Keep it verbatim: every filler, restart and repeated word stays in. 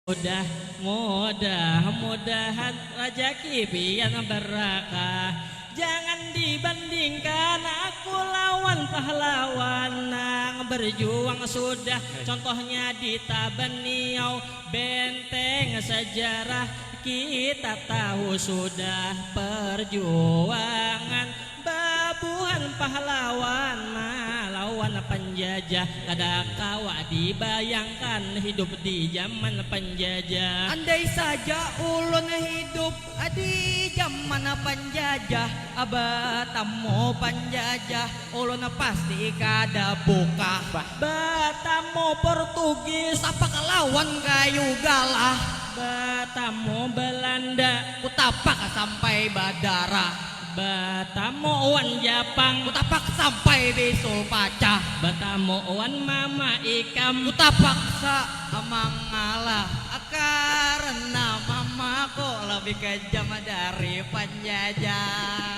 Mudah, mudah, mudahan rajaki pian berkah. Jangan dibandingkan aku lawan pahlawan nang berjuang sudah. Contohnya di Tabaniau, benteng sejarah kita tahu sudah perjuangan babuhan pahlawan malawan penjajah. Kada kawa dibayangkan hidup di zaman penjajah. Andai saja ulun hidup di zaman penjajah, batamu penjajah, ulun pasti kada bukah. Batamu Portugis, tapak lawan kayu galah. Batamu Belanda, kutapak sampai badarah. Batamu wan Japang, kutapak sampai bisul pacah. Batamu wan mama ikam, kutapak sa mangalah. Karena mamaku lebih kejam dari penjajah.